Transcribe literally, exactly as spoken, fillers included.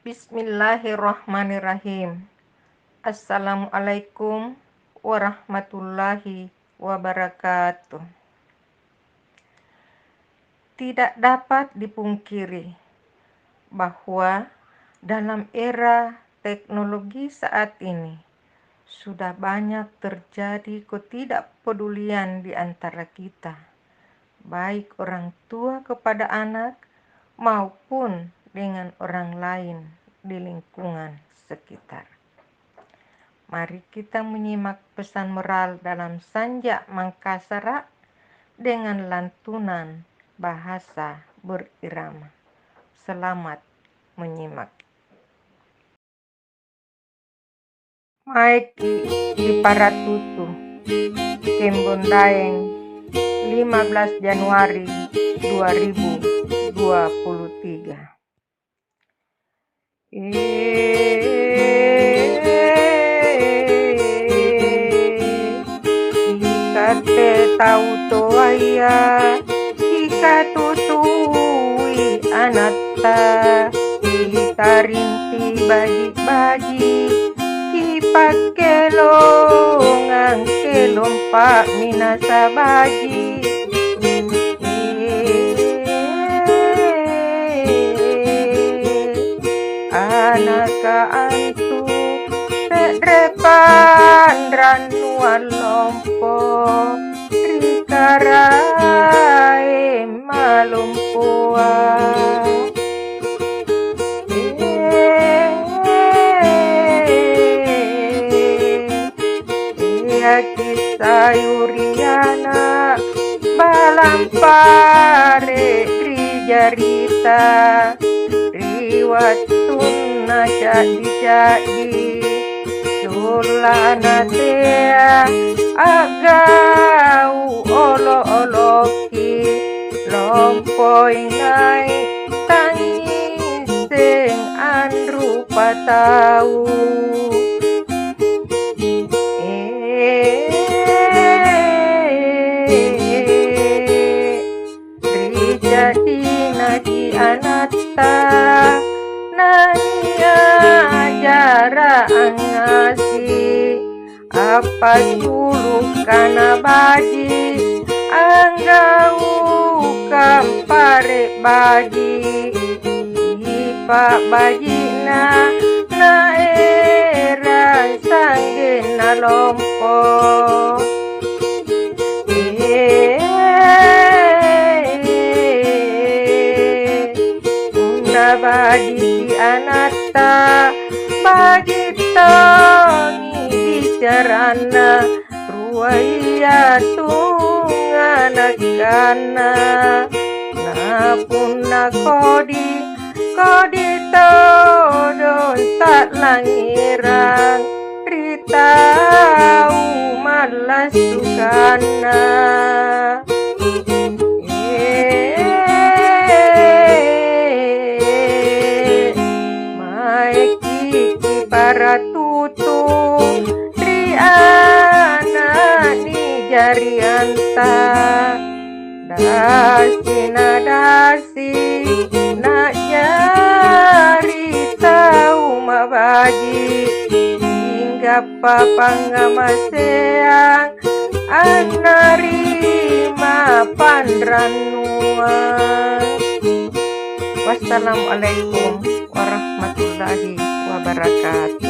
Bismillahirrahmanirrahim. Assalamualaikum warahmatullahi wabarakatuh. Tidak dapat dipungkiri bahwa dalam era teknologi saat ini, sudah banyak terjadi ketidakpedulian di antara kita, baik orang tua kepada anak maupun dengan orang lain di lingkungan sekitar. Mari kita menyimak pesan moral dalam Sanja Mangkasara' dengan lantunan bahasa berirama. Selamat menyimak. Maeki' kiparatutu. Kembon Daeng, lima belas Januari dua ribu dua puluh tiga. Ikatte tau toaya, kikatutui anatta, kitarinti baji'-baji', kipakkelongang kelong pa'minasa baji'. Anaka antu se're panrannuang lompo ri Karaeng Malompoa. Iaki sayuriana balampare ri jarita, ri wattunna ca'di-ca'di, sollanna tea a'gau' olo'-oloki, lompoi nai' tangngisseng anrupa tau. Ri ja'dinaki anatta, naniajara' angngasi', appasulu' kana baji', anggaukang pare' baji'. Sipa'baji'na naerang sa'genna lompo. Punna bajiki anatta, baji' tongi bicaranna. Ruaya tunganakkanna, na punna kodi, kodi todong ta'langngirang ri tau mallassukanna. Maeki' kiparatutu ri ana' nijarianta, dasi na dasi na'jari tau mabaji', inggappa pangngamaseang annarima panrannuang. Wassalamualaikum warahmatullahi wabarakatuh.